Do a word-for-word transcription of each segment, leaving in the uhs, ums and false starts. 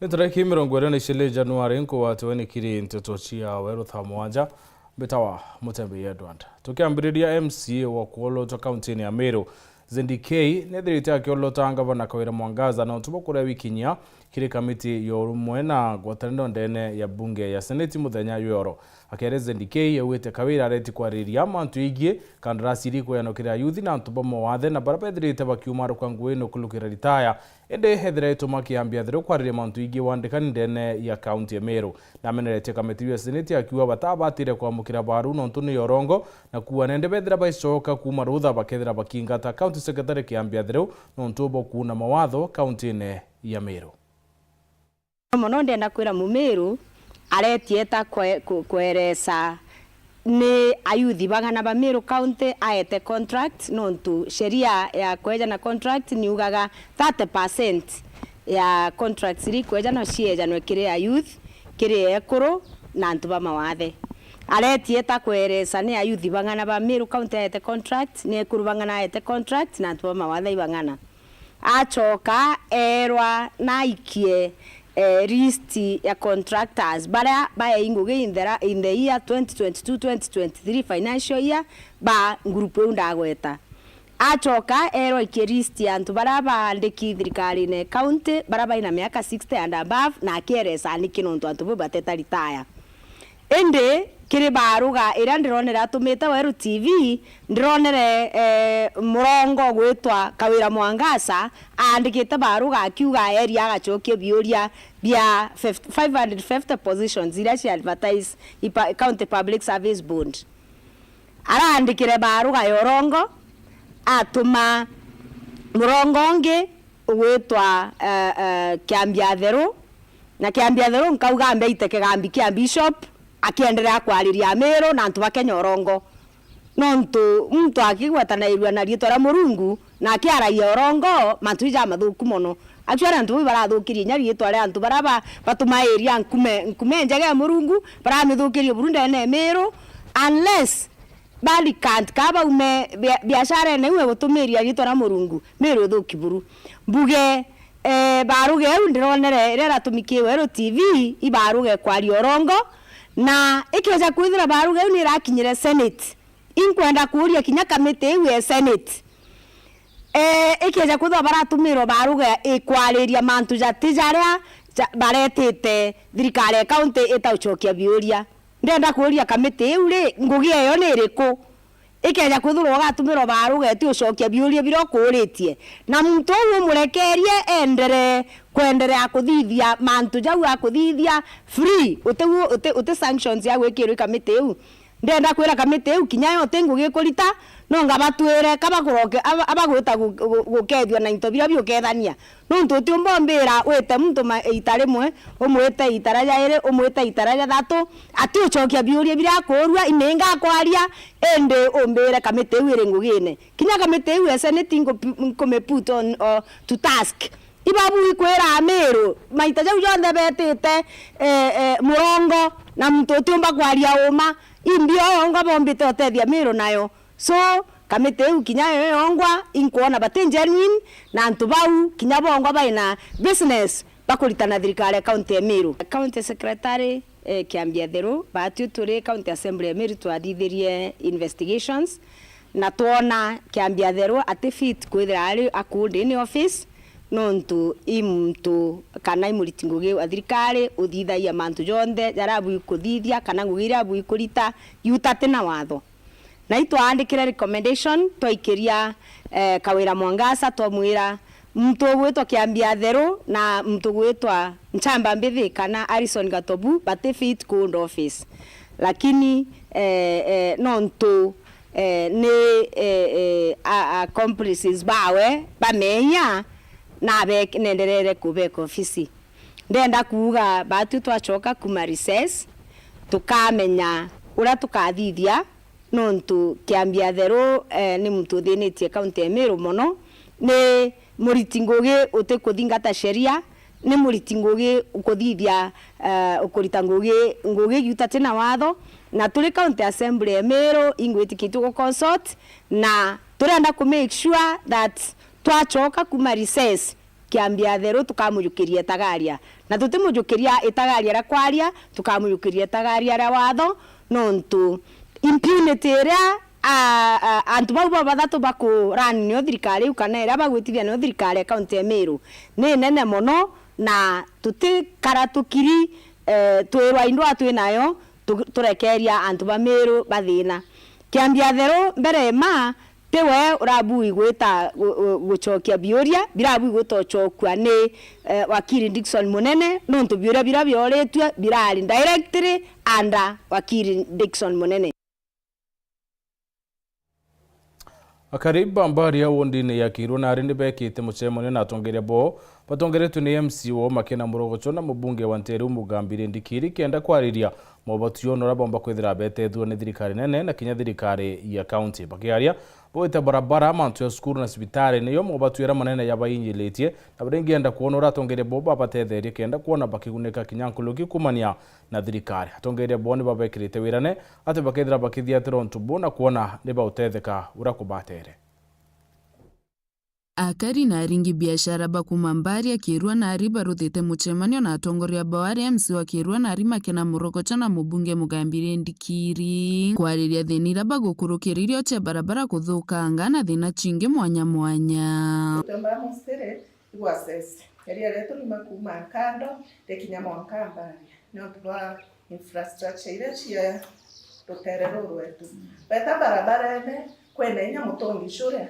Tariki mirongo iri na iciri Januari, nkugwatiwe ni kiri nteto cia weru thaa mugwanja. Mbitawa Mutembei Edward. Tukiambiriria, M C A wa kwolotwa kaunti-ini ya Meru, Zindikei, nethirite akiolota ngavana Kawira Mwangaza nontu bwa kuria wikinyia kiri kamiti ya urumwe na ngwataniro ndene ya bunge ya Seneti muthenya jwa oro. Akiaria Zindikei augite Kawira areti kwariria mantu jegii kandarasi iria ikwejanwa kiri ayuthi na antu ba mawathe na baria bethirite bakiuma ruka ngugi ni kurukira ritaya. Indi ethira ituma kiambia theru kwariria mantu jegii wandikani ndene ya kaunti ya Meru. Nameneretie kamiti ya Seneti akiuga batabatire kwamukira baru nontu ni orongo, na kuuga nende bethira baicoka kuuma rutha bakethira bakingata county secretary kiambia theru nontu bwa kuuna mawatho kaunti-ini ya Meru. Mono ndenda kwira Mumiru aretie ta kwe-, ku-, kweresa ni ayuthi bagana ba Meru County aete contract, nontu sheria ya kweja na contract niugaga thirty percent ya contracts iria ikwejanwa ciejanwe kiri ayuthi, kiri ekuru na antu ba mawathe. Aretie ta kweresa ni ayuthi bagana ba Meru County aete contract, ni ekuru bagana aete contract na antu ba mawathe ibagana. Acoka eerwa naikie, eh, list ya contractors baria baei ngugi in the ra-, in the year twenty twenty-two twenty twenty-three financial year ba group iu ndagweta. Acoka eerwa aikie list ya antu baria baandiki thirikarine county baria baina miaka sixty and above, na akieresa niki nontu antu bau bateta ritaya. Indi kiri baruga iria ndironere atumite Weru T V, ndironere, eh, murongo gwitwa Kawira Mwangaza aandikite baruga akiuga eria agacokia biuria bia fif-, five hundred fifty positions iria cia advertise i pa-, County Public Service Board. Araandikire baruga ya urongo, atuma murongo ungi ugwitwa, eh, eh, Kiambiatheru, na Kiambiatheru nkauga ambe aite kigambi kia bishop, akienderea kwariria Amiru na antu ba Kenya urongo. Nontu muntu akigwetanairua na riitwa ria Murungu, na akiaragia urongo, mantu ija amathuku mono. Actually, antu bau barathukirie inya riitwa ria antu baria ba-, batumairia nkume, nkume njega ya Murungu, baramithukirie buru ndene ya Miru, unless Bali kantu ka baume bia-, biasharene iu egutumiria riitwa ria Murungu, Miru ithuki buru. Mbuge, eh, baruga iu ndironere iria iratumikirwe Weru T V, i baruga ikwaria urongo, na ikeja kwithira baruga iu ni irakinyire Senate, inkwenda kuuria kinya kamiti iu ya Senate, eh, ikeja kwithirwa baratumirwa baruga ikwariria mantu jati jaria ja-, baretite thirikari ya kaunti itaucokia biuria. Ndenda kuuria kamiti iu ri, ngugi eyo ni iriku? Ikeja kwithirwa ugatumirwa baruga iti ucokia biuria biria ukuuritie, na muntu uu umurekerie eenderee kwenderea kuthithia mantu jau akuthithia free, uti, uti, uti sanctions ya gwikirwa i kamiti iu. Ndenda kwira kamiti iu kinya yo uti ngugi ikurita, no ngabatwire ka bakuroke, aba-, abagwita gu-, gu-, gukethua na into biria biukethania. Nontu utiumba umbira wite muntu ma-, iita rimwe, umwite iita ria jairi, umwite iita ria jathatu, ati ucokia biuria biria akuurua, imenga akwaria, indi umbire kamiti iu iri ngugine. Kinya kamiti iu ya Senate nku-, nkume put on, uh, to task. Ibabu ikwira Amiru, maita jau jonthe betite, eh, eh, murongo, na muntu utiumba kwaria uma, imbi o yongwa bombite utethia Miru nayo. So, kamiti iu kinya yo yongwa, inkwona bati genuine, na antu bau kinya bongwa baina business bakuritana thirikari ya kaunti ya Miru. County Secretary, eh, Kiambiatheru, baatwi turi County Assembly ya Miru twathithirie investigations, na twona Kiambiatheru ati fit kwithira ari a hold in office, nontu i muntu kana i muriti ngugi wa thirikari uthithagia mantu jonthe jaria abui kuthithia kana ngugi iria abui kurita yuta ti na watho. Na itwaandikire recommendation, twaikiria, eh, Kawira Mwangaza, twamwira muntu ugwitwa Kiambiatheru na muntu ugwitwa Nchamba Mbithi kana Harrison Gatobu bati fit ku hold office. Lakini, eh, eh, nontu, eh, ni, eh, eh, a-, accomplices bawe bamenya, na be-, nenderere kubeka ofisi. Ndenda kuuga baatwi twacoka kuma recess, tukamenya uria tukathithia, nontu Kiambiatheru, eh, ni muntu uthinitie kaunti ya Miru mono. Ni muriti ngugi utikuthingata sheria, ni muriti ngugi ukuthithia, eh, ukurita ngugi, ngugi yuta ti na watho, na turi county assembly ya Miru ingwitikitue gu consult, na turenda ku make sure that twacoka kuma recess, Kiambiatheru tukamujukiria Tagaria. Na tutimujukiria itagaria ria kwaria, tukamujukiria itagaria ria watho, nontu impunity iria a, a, antu bau babathatu bakurani nio thirikari iu kana iria bagwitithia nio thirikari ya kaunti ya Meru ni nene mono, na tutikara tukiri, eh, twirwa indwaa twi nayo, tu-, turekeria antu ba Meru bathina. Kiambia theru mbere ma, tiwe urabui gwita gu-, gu-, gucokia biuria birabui gwita ucokua ni, eh, wakiri Dickson Munene, nontu biuria biria bioritue birari directly under wakiri Dickson Munene. Akari ba Mbaria wondini ya Kirua nari ni bekite mucemanio na atongeria bo batongeretue ni M C wao Makena Murogocho na mubunge wa Nteru Mugambi Rindikiri kenda kwariria mobatu jona uria bomba kwithira betethua ni thirikari nene na kinya thirikari ya kaunti. Bakiaria bawite barabara, mantu ya cukuru na cibitari niyo mobatu jaria manene jabainjilitie, na baringienda kwona uria atongeria bo babatetheria kenda kwona bakigunika kinya nkuruki kumania na thirikari. Atongeria bo ni babekirite wirane ati bakethira bakithiatira untu bu na kwona ni bautetheka uria kubatere. Akari na aringi biashara ba kuma Mbaria Kirua nari baruthite mucemanio na atongoria bao aria M C wa Kirua nari Makena Murogocho na mubunge Mugambi Rindikiri kwariria thina iria bagukurukira irio cia barabara kuthukanga na thina cingi mwanya mwanya. Tutemba mustere igwasese. Eria rietu riuma kuma Nkando rikinya mwanka Mbaria. Nontu bwa infrastructure iria cia rutere ruu rwetu. Weta barabarene, kwina inya mutungi curia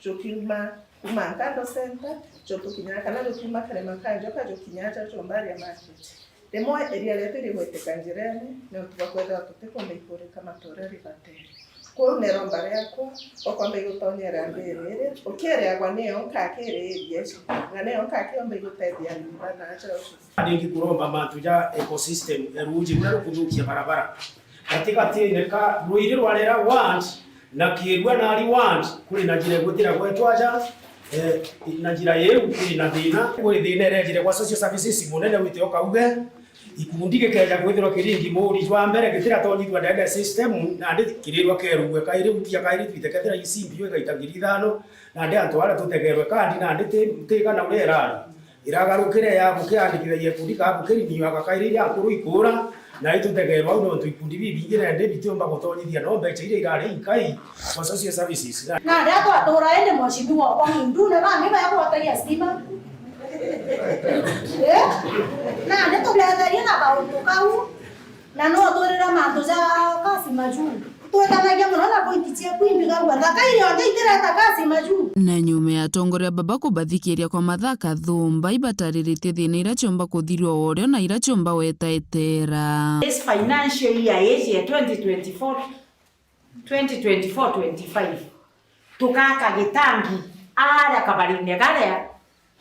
jukiuma kuma Nkando Center, jutukinya kana jukiuma Karema ka Njoka, jukinya aja jumbaria market. Rimwe iria rietu rigwitika njirene, niuntu bwa kwethirwa tutikwenda ikurika matura ribatere. Kwou ni iromba riakwa, ukwamba igutonyera mbiri iri, ukiiriagwa niyo nkakiri area ici, na niyo nkaki yomba igutethia arimi bana aja ucio. Ningi kuromba mantu ja ecosystem ya ruuji ruria rukuthukia barabara. Gatigatine ka ruiri rwa Rera ward na Kirua nari ward, kuri na njira igwitira gwetu aja, eh, na njira iu kuri na thina. Kuri thina irejire gwa social services, munene wite ukauge, ikundi gikeja kwithirwa kiringi muri jwa mbere gitiratonyithua ndene ya system, nandi kirirwa kerugwe kairi, ukia kairi twite kethira isimbi yo igaita ngiri ithano, nandi antu aria tutegerwe kandi nandi ti, ti kana uria irari. Iragarukire ya gukiandikithagia ikundi ka gukirinyua gakairi iria nkuru ikura, na itutegerwa au nontu ikundi bibingi nende bitiumba gutonyithia no mbecha iria irari inkai kwa social services. Na nandi atwatura indi mheshimiwa kwa mundune bangi bagwatagia stima. Eh? Nandi tutetherie na kauntu kau, na no twirira mantu ja kasi majuu. Twetanagia mono na pointi cieku imbigagua, thaka iria yonthe itireta kasi majuu. Na nyuma ya atongoria baba kubathikiria kwa mathaa kathumba, ibatariritie thina iria ciumba kuthirua orio na iria ciumba weta etera. This financial year iji ya twenty twenty-four, twenty twenty-four twenty-five, tugaka gitangi aria kabarine garia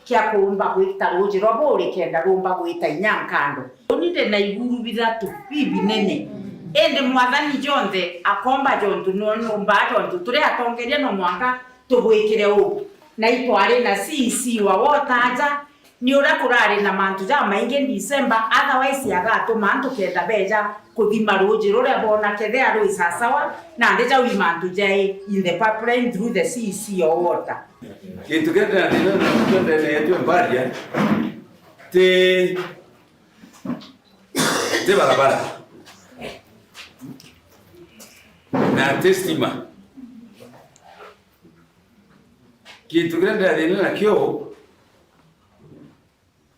kia kuumba gwita ruuji rwa Buuri kenda ruumba gwita inya Nkando. Uni ndi na iguru bithatu bibinene, indi Mwathani jonthe akomba jontu no nyumbaa jontu turi atongeria no mwanka tubwikire uu. Na itwari na C E C wa water aja, ni uria kurari na mantu jamaingi December, otherwise agatuma antu kenda beja kuthima ruuji ruria boona kethira rwi sasawa, nandi jau i mantu jai in the pipeline through the C E C o water. Gintu kiria ndina thina nakio ndene yetu Mbaria ti, ti barabara na ti stima. Gintu kiria ndina thina nakio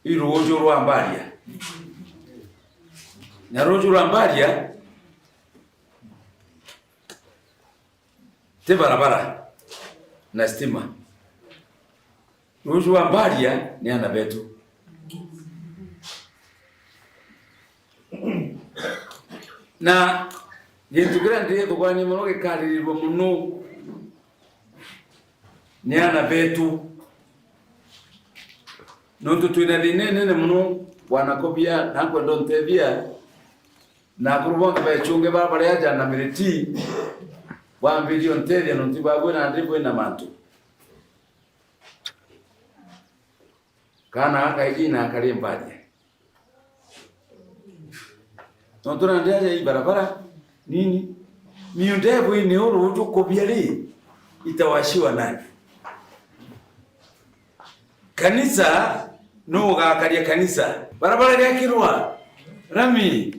i ruuju rwa Mbaria. Na ruuju rwa Mbaria ti barabara na stima. Ruuju rwa Mbaria ni aana betu. Na gintu kiria ndithugania mono gikaririrua mono ni aana betu. Nontu twina thina inene mono, bwana Kobia, na nkwenda untethia, na akuru bonthe ba Ichunge bara bari aja na Miriti, bwambirie untethia nontu ibagwe nandi bwina mantu. Kaana gaka iji na kari Mbaria. Nontu nandi aja i barabara nini. Miunda ibwini uru uju Kobia ri, itawashiwa nani? Kanisa Nuu ugakaria kanisa? Barabara igekirwa rami.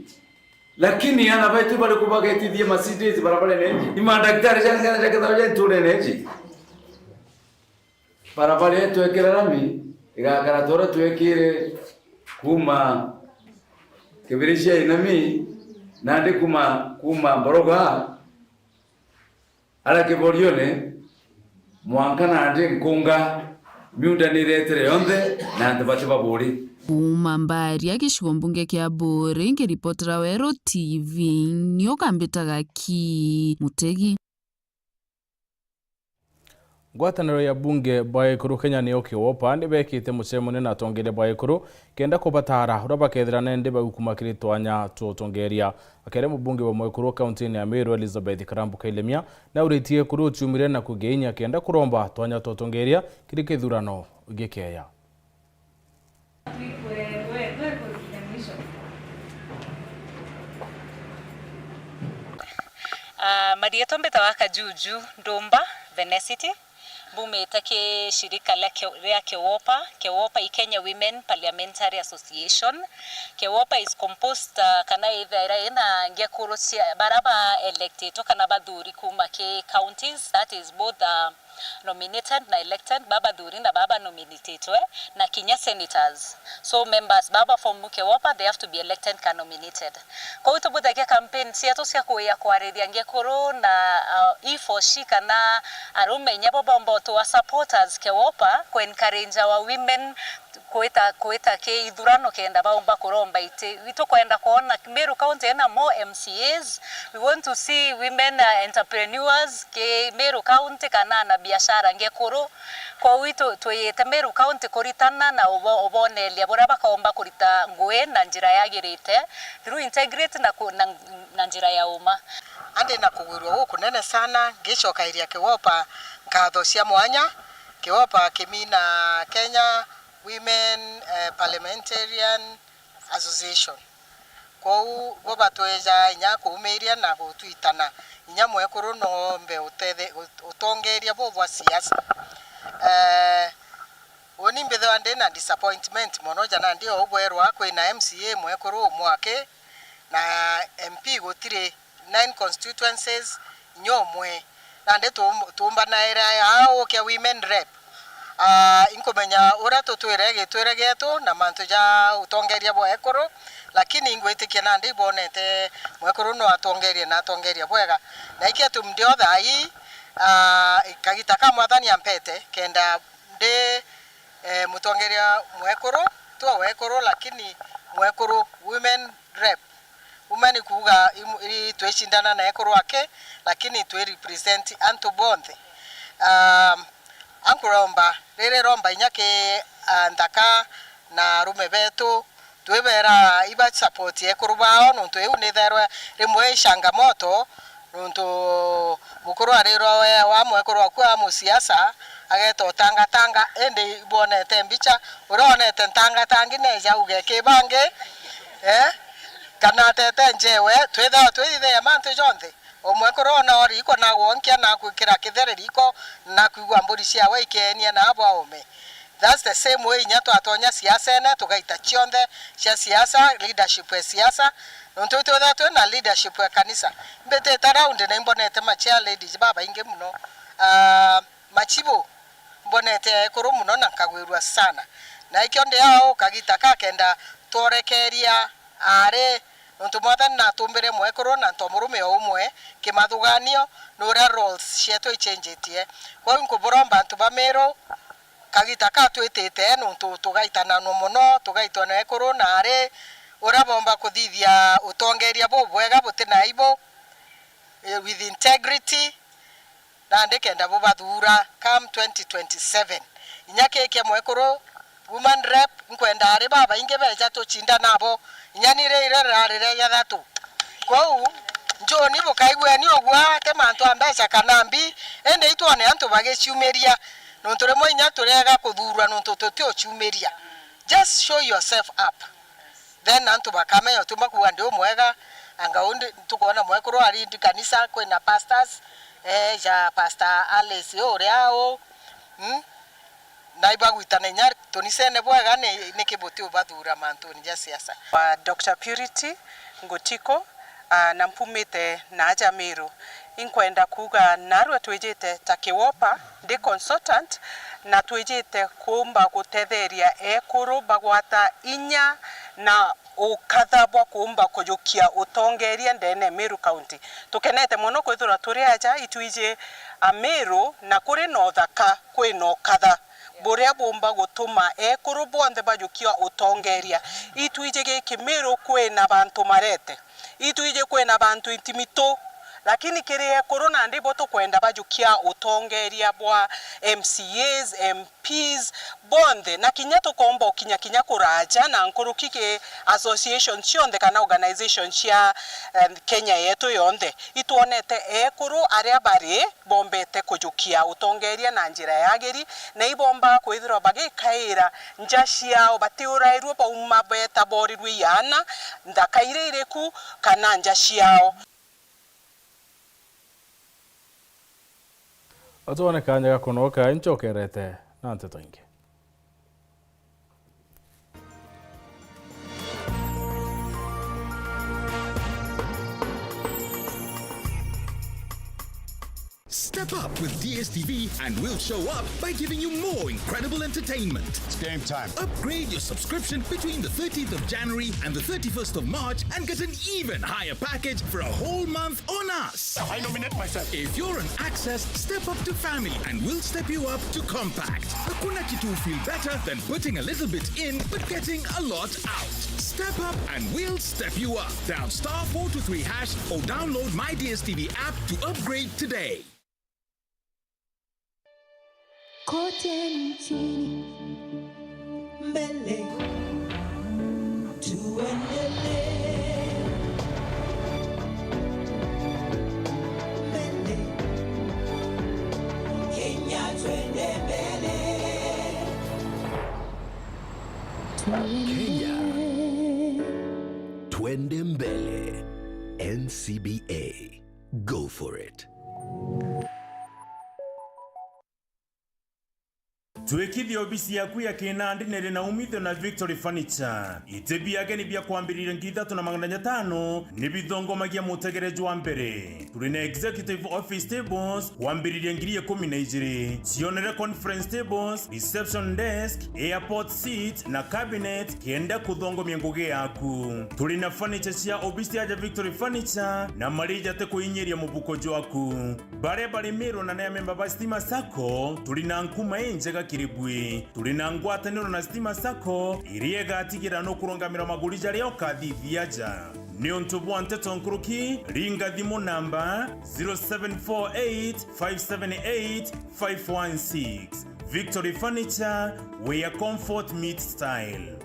Lakini ana baitu bariku bagetithia ma C Ds barabarene iji? Ni mandaktari ja ng'ana ja kithao ja nturene iji? Barabara ii twekira rami, igakara ta uria twekire kuuma Kibiricia Inami, nandi kuuma, kuuma Mboroga, ara Kiborione, mwanka nandi Nkunga, miunda ni iretire yonthe, na antu bati baburi. Kuuma Mbaria, gicigo mbunge kia Buuri, nkiripotera Weru T V, ni ugambitaga ki Mutegi. Ngwataniro ya bunge bwa Ekuru Kenya niyo KIWOPA ni bekite mucemanio na atongeria bwa Ekuru kenda kubataara uria bakethira nendi bagukuma kiri twanya twa utongeria. Akere mubunge wa Mwekuru kauntini ya Meru Elizabeth Karambu Kailemia nauritie Ekuru uciumire na kugia inya kenda kuromba twanya twa utongeria kiri kithurano gikeya. Ah, marietwa mbitawa Kajuju Ndumba Venesity, mbumite ki shirika ria Ke-, ria KIWOPA, KIWOPA i Kenya Women Parliamentary Association. KIWOPA is composed, ah, kana ithaira ina ngekuru cia bara ba electitwe kana bathuri kuma ki counties, that is both, ah, nominated na elected, baba bathuri na baba nominatitwe, na kinya senators. So members baba from KIWOPA, they have to be elected ka nominated. Kou tubuthagia campaign cietu cia kuya kwariria ngekuru na, uh, he for she kana arume inya bo bomba utua support as KIWOPA ku encourage our women kwita, kwita ki ithurano kenda baumba kuromba iti. Itukwenda kwona Meru County ina more M C As. We want to see women, uh, entrepreneurs ki Meru County kana ana biashara ngekuru. Kwou itu twiyite Meru County kuritana na ubo-, uboneria buria bakaumba kurita ngui na njira yagirite through integrity na ku-, na, na njira ya uma. Andi na kugwirua gukunene sana, ngicokairia KIWOPA nkatho cia mwanya. KIWOPA kimina Kenya Women, eh, Parliamentarian Association. Kwou bo batweja inya kuumiria na gutwitana. Inya mwekuru noombe uthe-, ut-, utongeria bubwa siasa. Eh, uni mbithirwa ndi na disappointment mono, ja nandi o ubwerwa kwina M C A mwekuru umwe aki, na M P gutiri, nine constituencies, inya umwe. Nandi tum-, tuumbanaira au kia women rep. Ah, inkumenya uria tutwire gitwire gietu na mantu ja utongeria bwa ekuru, lakini ingwitikia nandi ibonete mwekuru no atongerie na atongeria bwega. Na ikio tumdio thaa ii, ah, kagita ka Mwathani ampete kenda ndi, eh, mutongeria mwekuru, twa wekuru, lakini mwekuru women rep. Uma ni kuuga imu-, i-, twicindana na ekuru aki, lakini twi represent antu bonthe. Um, ankuromba, riri romba inya ki, ah, nthaka na arume betu, twibera iba support ekuru bao, nontu iu ni ithairwa rimwe i changamoto, nontu mukuru arirwa we wa mwekuru waku wa musiasa, ageta utangatanga, indi ibwonete mbicha, uria wonete ntangatangi neja uge ki bangi, eh? Kana atete njewe, twithairwa twithithia mantu jonthe. O mwekuru ona o riiko nagwonkia, nakwikira kithere riiko, nakwigua mburi ciawe ikeenia na abo aume. That's the same way inya twatonya siasene, tugaita cionthe cia siasa, leadership ya siasa, nontu itwithairwa twina leadership ya kanisa. Mbitite round na imbonete ma chair ladies babaingi mono. Ah, machibu, mbonete ekuru mono na nkagwirua sana. Na ikio ndi ao kagita ka kenda tworekeria aari, nontu Mwathani natumbire mwekuru na nto murume o umwe, kimathuganio, ni uria roles cietu ichenjitie. Kwou nkuburomba antu ba Meru, kagita ka twitite, nontu tugaitananwa mono, tugaitwa na ekuru na aari, uria bomba kuthithia utongeria bubwega buti na aibu, eh, with integrity, nandi kenda bubathuura come twenty twenty-seven. Inya kiki mwekuru woman rep, nkwenda ari babaingi beja tucindana nabo. Inya ni riri rari ria jathatu. Kwou, njoni bukaigueni ugua, ti mantu a mbeca kana mbi, indi itwone antu bagiciumiria, nontu rimwe inya turiega kuthuurwa nontu tutiuciumiria. Just show yourself up. Then antu bakamenya uti makuuga ndi umwega, anga undi tukwona mwekuru ari ndi kanisa, kwina pastors, eh, ja Pastor Alice uria u, mm? Na ibagwitana inya tunicene bwega ni, niki buti ubathura mantuni ja siasa. Wa Doctor Purity Ngutiko, ah, na mpumite naaja Meru. Inkwenda kuuga narua twijite ta Kiwopa, ndi consultant, na twijite kuumba gutetheria ekuru bagwata inya na ukatha bwa kuumba kujukia utongeria ndene Meru County. Tukenete mono kwithirwa turi aja, itwiji Ameru, na kuri na uthaka kwina ukatha buria buumba gutuma ekuru bonthe bajukia utongeria. Itwiji giki Meru kwina bantu marete, itwiji kwina bantu intimitu, lakini kiri ekuru nandi bo tukwenda bajukia utongeria bwa M C As, M Ps bonthe, na kinya tukomba ukinya kinya kuraja na nkuruki ki association cionthe kana organization cia, em, Kenya yetu yonthe. Itwonete ekuru aria bari bombete kujukia utongeria na njira yagiri, na ibomba kwithirwa bagikaira nja ciao, batiurairue bauma beta borirue iana, nthaka iria iriku, kana nja ciao. Utwone kanya ga kunoka, inchokerete na nteto ingi. Step up with D S T V and we'll show up by giving you more incredible entertainment. It's game time. Upgrade your subscription between the thirteenth of January and the thirty-first of March and get an even higher package for a whole month on us. I nominate myself. If you're on Access, step up to Family and we'll step you up to Compact. Hakuna kitu feel better than putting a little bit in but getting a lot out. Step up and we'll step you up. Dial star four two three hash or download My D S T V app to upgrade today. Kote nchini. Mbele. Tuendelee. Mbele. Kenya, twende mbele. Kenya. Twende mbele. N C B A. Go for it. Twikithia obisi yaku ya kinandi niri na umithio na Victory Furniture. Iti bia ageni bia kwambiriria ngiri ithatu na magana jatano ni bithongomagia mutegere jwa mbere. Turi na executive office tables kwambiriria ngiri ikumi na ijiri. Cionere conference tables, reception desk, airport seat na cabinet kenda kuthongomia ngugi yaku. Turi na furniture cia obisi aja Victory Furniture na marija ti kuinyiria mubuko jwaku. Baria bari Meru na ni amemba ba Stima Sacco, turi na nkuma injega kiri bui. Turi na ngwataniro na Stima Sacco, iria igatigira nukurungamira maguri jaria ukathithia aja. Niuntu bwa nteto nkuruki, ringa thimu namba zero seven four eight, five seven eight, five one six. Victory Furniture, where comfort meets style.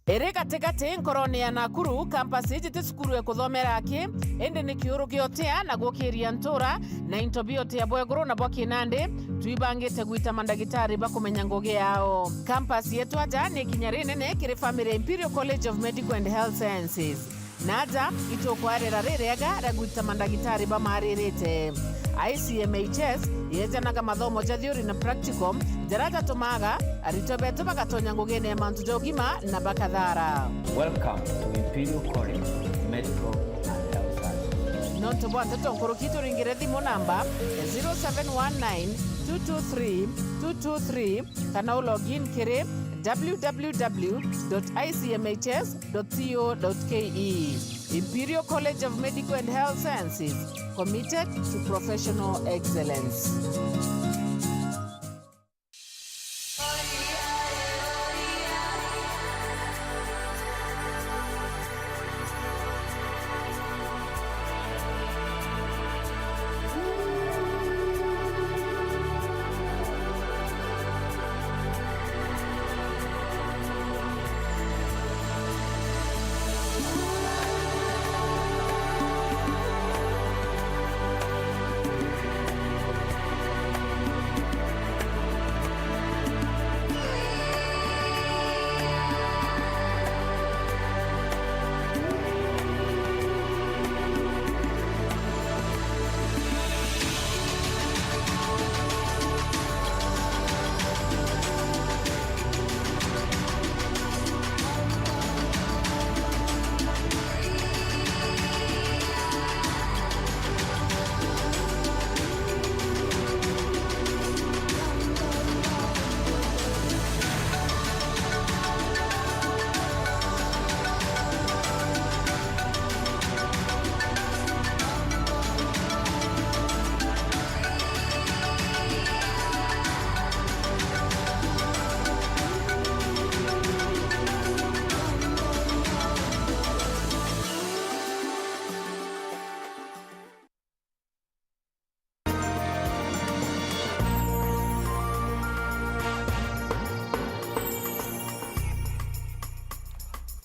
Iri gatigati nkorone ya Nakuru, campus iji ti cukuru ya kuthomera aki, indi ni kiuru gia utia na gukiria ntura, na into bia utia bwa iguru na bwa kinandi. Twibangite gwita mandagitari ba kumenya ngugi yao. Campus yetu aja ni ikinya rinene kiri family ya Imperial College of Medical and Health Sciences. Na aja itukwarira ririega ria gwita mandagitari bamaririte. I C M H S yejanaga mathomo ja theory na practical, jaria jatumaga aritwa betu bagatonya ngugine ya mantu ja ugima na bakathara. Welcome to Imperial College of Medical and Health Sciences. Nontu bwa nteto nkuruki, turingire thimu namba zero seven one nine, two two three, two two three, kana u log in kiri w w w dot i c m h s dot co dot k e. Imperial College of Medical and Health Sciences, committed to professional excellence.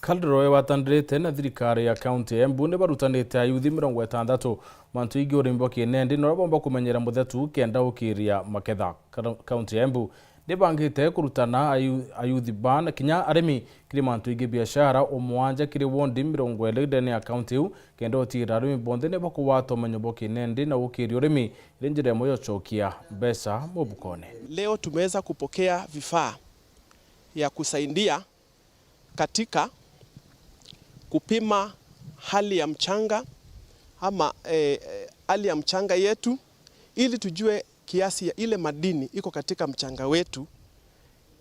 Kaldero igwatanirite na thirikari ya kaunti ya Embu ni barutanite ayuthi mirongo itantatu mantu ingi urimi bwa kinendi na uria bomba kumenyera muthetu kenda ukiria maketha. Ka-, kaunti ya Embu nibangite kurutana ayu-, ayuthi bana kinya arimi kiri mantu ingi biashara umwanja kiri wondi mirongo iri ndene ya kaunti iu, kenda utigira arimi bonthe ni bakugwata umenyo bwa kinendi na ukiria urimi iri njira imwe ya ucokia mbeca mubukone. Leo tumeweza kupokea vifaa ya kusaidia katika kupima hali ya mchanga ama, eh, eh, hali ya mchanga yetu, ili tujue kiasi ya ile madini iko katika mchanga wetu,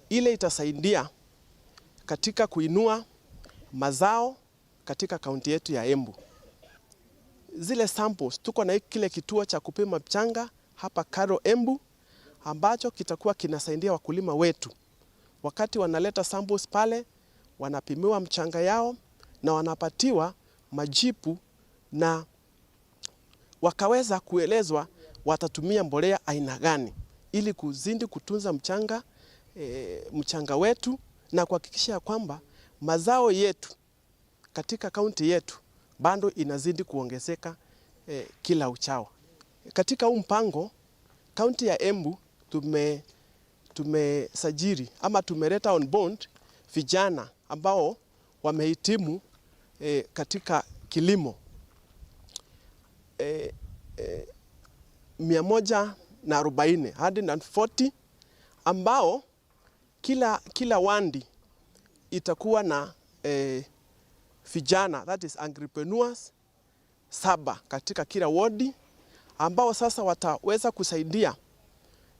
ile itasaidia katika kuinua mazao katika kaunti yetu ya Embu. Zile samples, tuko na kile kituo cha kupima mchanga hapa Karo Embu, ambacho kitakuwa kinasaidia wakulima wetu. Wakati wanaleta samples pale, wanapimiwa mchanga yao na wanapatiwa majipu na wakaweza kuelezwa watatumia mbolea aina gani ili kuzidi kutunza mchanga, eh, mchanga wetu na kuhakikisha ya kwamba mazao yetu katika kaunti yetu bado inazidi kuongezeka, eh, kila uchao. Katika huu mpango, kaunti ya Embu tume-, tumesajili ama tumeleta on board vijana ambao wamehitimu, eh, katika kilimo, eh, eh, mia moja na arobaini, hundred and forty, ambao kila, kila wandi itakuwa na, eh, vijana, that is entrepreneurs, saba katika kila wodi, ambao sasa wataweza kusaidia,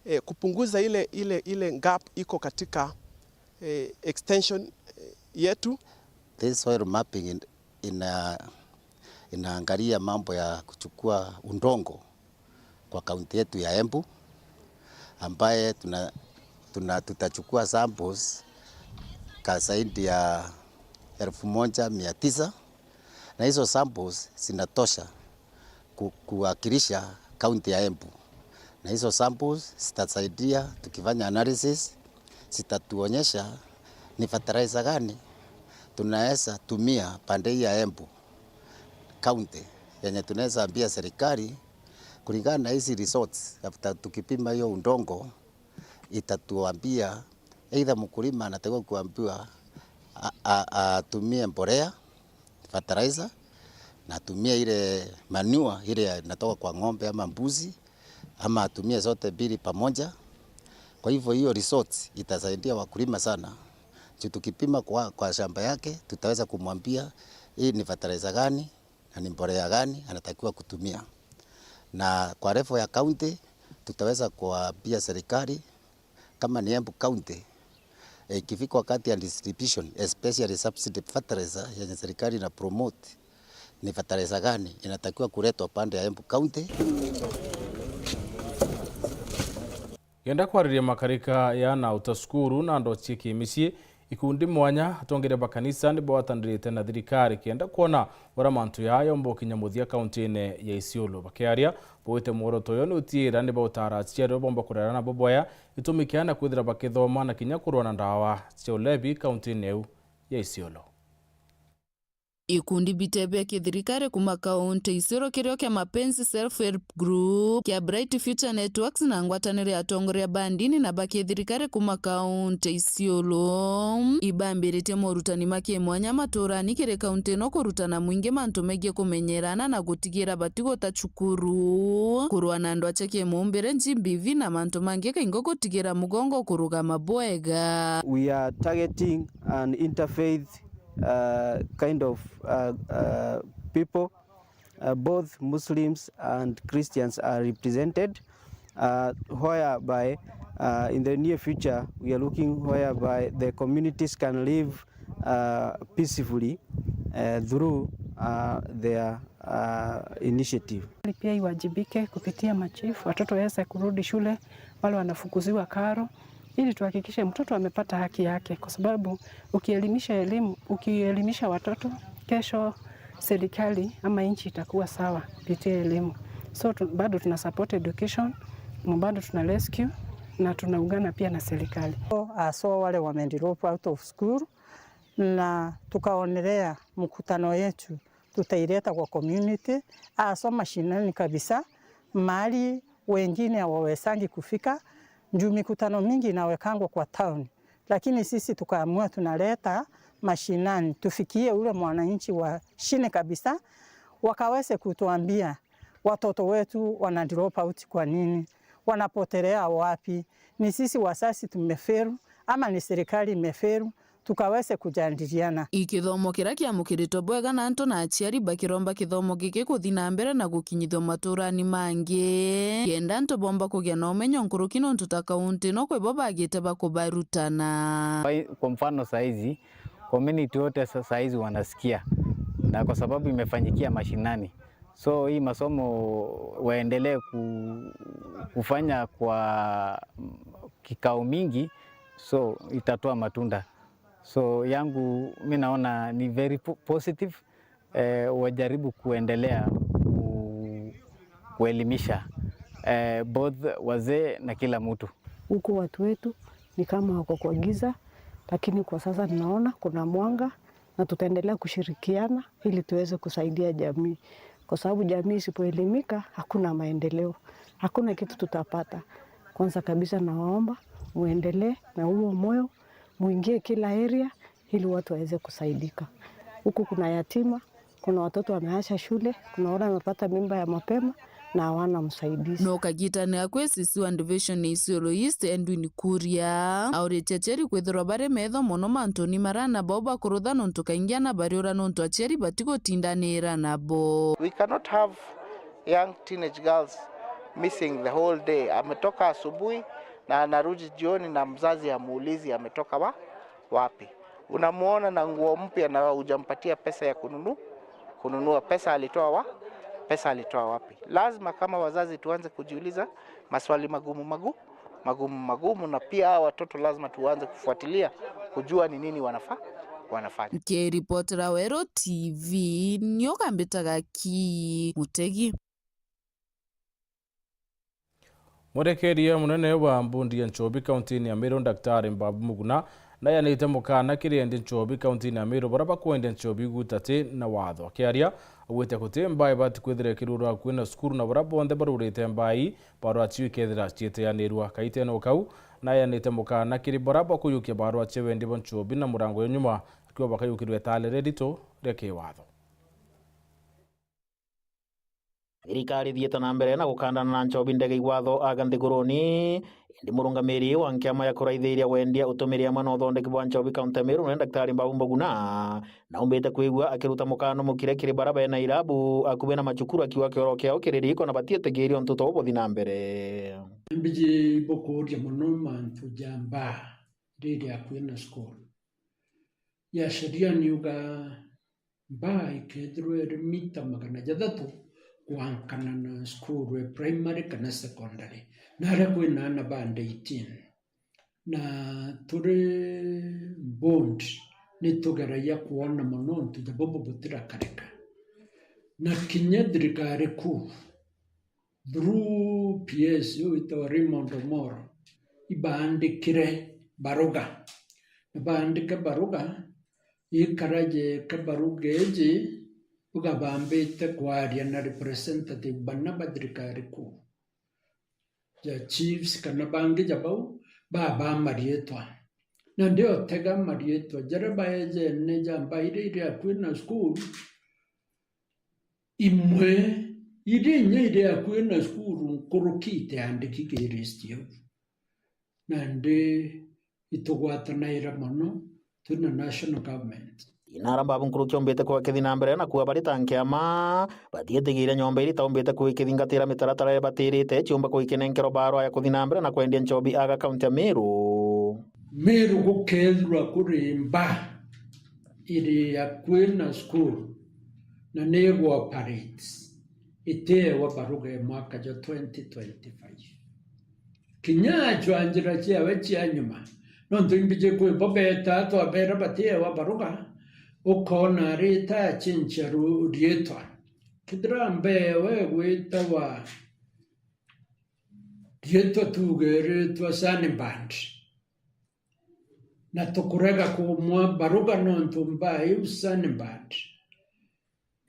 eh, kupunguza ile, ile, ile gap iko katika, eh, extension, eh, yetu. This soil mapping in-, ina-, inaangalia mambo ya kuchukua udongo kwa kaunti yetu ya Embu, ambaye tuna, tuna, tutachukua samples ka zaidi ya elfu moja mia tisa, na hizo samples zinatosha ku-, kuwakilisha kaunti ya Embu, na hizo samples zitasaidia, tukifanya analysis, zitatuonyesha ni fertilizer gani tunaweza tumia pande hii ya Embu kaunti, yenye tunaweza ambia serikali kulingana na hizi results, after tukipima hiyo udongo, itatuambia either mkulima anatakiwa kuambiwa a-, a-, atumie mbolea, fertilizer, na atumie ile manure ile inatoka kwa ng'ombe ama mbuzi, ama atumie zote mbili pamoja. Kwa hivyo hiyo results itasaidia wakulima sana. Juu tukipima kwa, kwa shamba yake, tutaweza kumwambia hii ni fertilizer gani, na ni mbolea gani anatakiwa kutumia. Na kwa level ya county, tutaweza kuambia serikali, kama ni Embu County, eh, ikifika wakati ya distribution, especially subsidy fertilizer yenye serikali ina promote, ni fertilizer gani inatakiwa kuletwa pande ya Embu County. Kenda kwariria makarika ya na uta cukuru na andu cia kimicii, ikundi mwanya, atongeria ba kanisa ni bwatanirite na thirikari kenda kwona uria mantu jaa jomba gukinya muthia kaunti-ini ya Isiolo. Bakiaria, baugite mworoto uyu ni utiira ni bautaara aciari uria bomba kurera nabo bwega, gitumi kia na kwithira bakithoma na kinya kurua na ndawa cia ulevi kaunti-ini iu ya Isiolo. Ikundi bite bia kithirikari kuuma kaunti Isiolo kirio kia Mapenzi Self Help Group, kia Bright Future Networks na ngwataniro ya atongoria ba ndini na ba kithirikari kuuma kaunti Isiolo ibambiritie morutani ma kimwanya maturani kiri kaunti ino kurutana mwingi mantu megii kumenyerana na gutigira batiguta cukuru, kurua na ndwaa cia kimumbire, G B V, na mantu mangi kaingi gutigira mugongo kurugama bwega. We are targeting an interfaith uh, kind of uh, uh, people. Uh, both Muslims and Christians are represented, uh, whereby uh, in the near future we are looking whereby the communities can live uh, peacefully uh, through uh, their uh, initiative. Pia iwajibike kupitia machifu, watoto waweze kurudi shule, wale wanafukuziwa karo, ili tuhakikishe mtoto amepata haki yake, kwa sababu ukielimisha elimu, ukielimisha watoto, kesho serikali ama nchi itakuwa sawa kupitia elimu. So tu, bado tuna support education, na bado tuna rescue na tunaungana pia na serikali. Haswa wale wamedrop out of school, Na tukaonelea mkutano yetu tutaileta kwa community, haswa mashinani kabisa, mahali wengine hawawesangi kufika, juu mikutano mingi inawekangwa kwa town, lakini sisi tukaamua tunaleta mashinani, tufikie ule mwananchi wa chini kabisa, wakaweze kutuambia watoto wetu wana drop out kwa nini, wanapotelea wapi, ni sisi wasasi tumefail ama ni serikali imefail, tukaweze kujadiliana. I kithomo kiria kiamukiritwe bwega na antu na aciari bakiromba kithomo giki kuthi na mbere na gukinyithua maturani mangi, kenda antu bomba kugia na umenyo nkuruki nontu ta kaunti no kwi bo bagite bakubarutana. Kwa, kwa mfano saizi, community wote sa-, saizi wanasikia, na kwa sababu imefanyikia mashinani, so hii masomo waendelee ku-, kufanya kwa kikao mingi, so itatoa matunda. So yangu mi naona ni very po-, positive, eh, wajaribu kuendelea ku-, kuelimisha, eh, both wazee na kila mtu. Huku watu wetu ni kama wako kwa giza, lakini kwa sasa tunaona kuna mwanga na tutaendelea kushirikiana ili tuweze kusaidia jamii, kwa sababu jamii isipoelimika hakuna maendeleo, hakuna kitu tutapata. Kwanza kabisa nawaomba muendelee na huo moyo, muingie kila area ili watu waweze kusaidika. Huku kuna yatima, kuna watoto wameacha shule, kuna wale wamepata mimba ya mapema na hawana msaidizi. No kagitane akwe sisi wa division ya Isiolo East, Edwin Kuria, auritie aciari kwithirwa bari metho mono mantuni maria ana bao bakurutha nontu kaingi ana bariura nontu aciari batigutindanira nabo. We cannot have young teenage girls missing the whole day. Ametoka asubuhi na anarudi jioni na mzazi hamuulizi ametoka wa-, wapi. Unamuona na nguo mpya na hujampatia pesa ya kununu-, kununua. Pesa alitoa wa-, pesa alitoa wapi? Lazima kama wazazi tuanze kujiuliza maswali magumu magu-, magumu magumu, na pia hawa watoto lazima tuanze kufuatilia kujua ni nini wanafa-, wanafanya. Nkiripotera Weru T V, nio kambitaga ki Mutegi. Mwerekeria munene wa mbundi ya nchobi kauntiini ya Meru, Daktari Mbabu Muguna, nayanite mukana kiri endi nchobi kauntiini ya Meru baria bakwendia nchobi gutati na watho. Akiaria, augite guti mbaa ibati kwithira ikirurwa akui na cukuru, na baria bonthe barurite mbaa ii, barwa cio ikethira ciiteanirua. Kaitene o kau, nayanite mukana kiri baria bakuyukia barwa cia wendia bwa nchobi na murango ya nyuma, akiuga bakayukirua itaale riritu ria kiwatho. Thirikari ithiite na mbere na gukandana na nchobi ndege igwatho aga nthiguruni, indi murungamiri wa nkiama ya kuraithiria wendia, utumiri amwe na uthondeki bwa nchobi kaunti ya Meru, nwe Daktari Mbabu Muguna, naumbite kwigua akiruta mukano mukire kiri baria bena irabu akubi na macukuru, akiuga kioro kiao kiri riiko na batietigiria untu tou buthi na mbere. Mbiji bukuuria mono mantu ja mbaa riri akui na cukuru. Ya sheria niuga mbaa ikethirwa iri mita magana jathatu kwankana na cukuru e primary kana secondary, na aria kwina aana ba under eighteen. Na turi board, ni tugeragia kwona mono untu ja bubu butirakarika. Na kinya thirikari kuu, through P S witawa Raymond Omoro, ibaandikire baruga. Na baandike baruga, ikara jeka baruga iji, buga bambite kwaria na representative bana ba thirikari kuu, ja chiefs kana bangi ja bau, baba mariitwa. Na ndiotega mariitwa jaria baejene ja mbaa iria iri akui na cukuru, imwe iria inya iri akui na cukuru nkuruki itiandiki ki list iu. Nandi itugwatanaira mono twina national government. Inara Mbabu nkuruki aumbite kuga kithi na mbere na kuuga bari ta nkiama batietigiire nyomba iria itaumbite kuga ikithingatira mitaratara iria ibatirite ciumba kuga ikinenkerwa barua ya kuthi na mbere na kwendia nchobi aga kaunti ya Meru. Meru gukethirwa kuri mbaa iri akui na cukuru na ni igwa operate, itiewa baruga e mwaka jwa twenty twenty-five. Kinya ajwa njira ciawe cia nyuma, nontu imbiji kwi bo beeta twabera batiewa baruga, ukoona arita achinchia ru-, riitwa. Kethira mbeewe gwitawa riitwa tuge ritwa Sunbird. na tukurega kumwa baruga nontu mbaa iu Sunbird.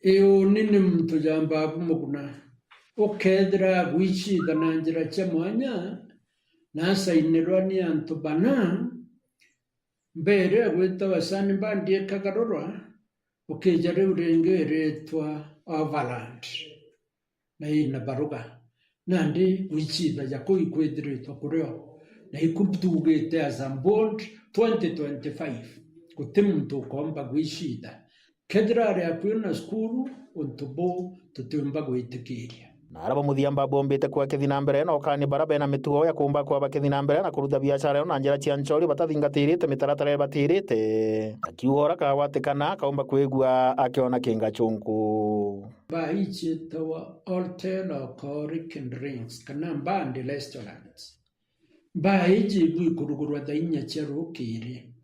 Iuni ni muntu jambaa bumuguna. Ukethira agwicitha na njira cia mwanya, na asainirwa ni antu bana, mbere gwitawa Sunbird ikagarurwa, ukija riu ringi iritwa Overland. Na ina baruga. Nandi gwicitha ja kuu ikwithiritwe kurio. Na iku tugite as a board twenty twenty-five, guti muntu ukomba gwicitha. Kethira ari akui na cukuru, untu buu tutiumba gwitikiria. Na ara ba muthia mbabombite kwa kithi na mbere na ukani bara bena mitugo ya kumba kwa bakithi na mbere na kuruta biashara yo na njira cia nchori batathingatirite mitaratara ibatirite. Akiuga ura kagwatikana akaumba kwigua akiona kinga chunku. Mbaa iji itawa Hotel Okoori Drinks kana Mbaa and Restaurants. Mbaa iji ibu ikurugurwa thaa inya cia rukiri.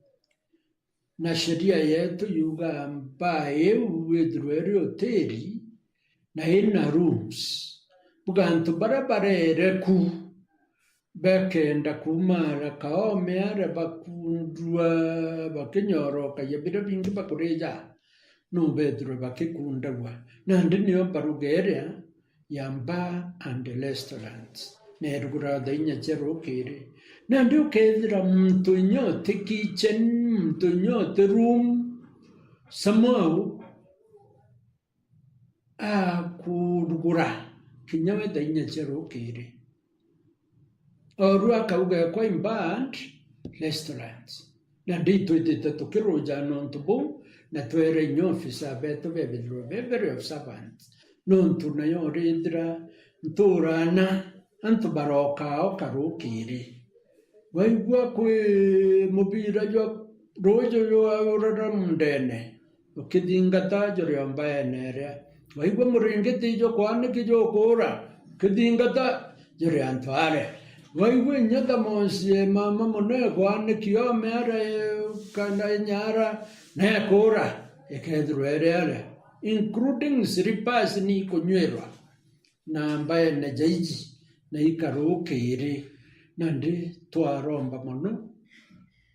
Na sheria yetu yugaa mbaa iu withirwe iri hoteli na ina rooms. Buga antu baria bareere ku, bakenda kuuma ara kaome ara bakundua, bakinyorokagia biria bingi bakurija, no bethirwe bakikundagua. Nandi nio mbaruga iria ya Bar and Restaurant, na irugurwa thaa inya cia rukiri. Nandi ukethira muntu inya uti kitchen, muntu inya uti room, somehow akurugura kinya we thaa inya cia rukiri. Oru akauga ekwa in Bar and Restaurant. Nandi itwitite tukiruja nontu buu, na twere inya ofisa betu bebithirwe be very observant. Nontu nayo urithira nturana antu barokaa oka rukiri. Waigua kwi mubira jwa ruuju jwaurara mundene, ukithingata juri o mbaene iria. Waigua muringiti jukwaniki jukuura, ukithingata juri antu aria. Waigua inya thamosi e mama mono ekwaniki ome ara, e, kana inya ara, na ekuura, ikethirwa iri aria. Including slippers ni ikunyuirwa na mbaene jaiji na ikarukiri, nandi twaromba mono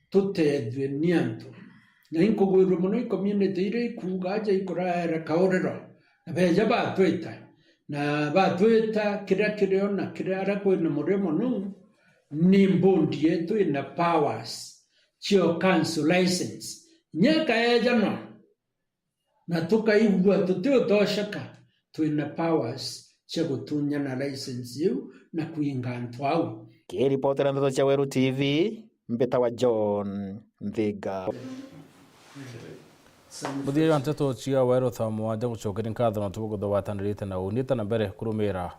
tutethue ni antu. Na inkugwirua mono i community iria ikuuga aja ikuraera kauriro, na beja batwita, na batwita kiria kirio na kiria aria kwina murio mono, ni mbundi yetu ina powers cio council license. Inya ikaejanwa, na tukaigua tutiutosheka, twina powers cia gutunyana license iu na kwinga antu au. Kiripotera ndeto cia Weru T V, mbitawa John Nthiga. Muthia jwa nteto cia Weru thaa mwanja, ngucokeria nkatho nontu bwa kuthubatanirite na uni ta na mbere kurumira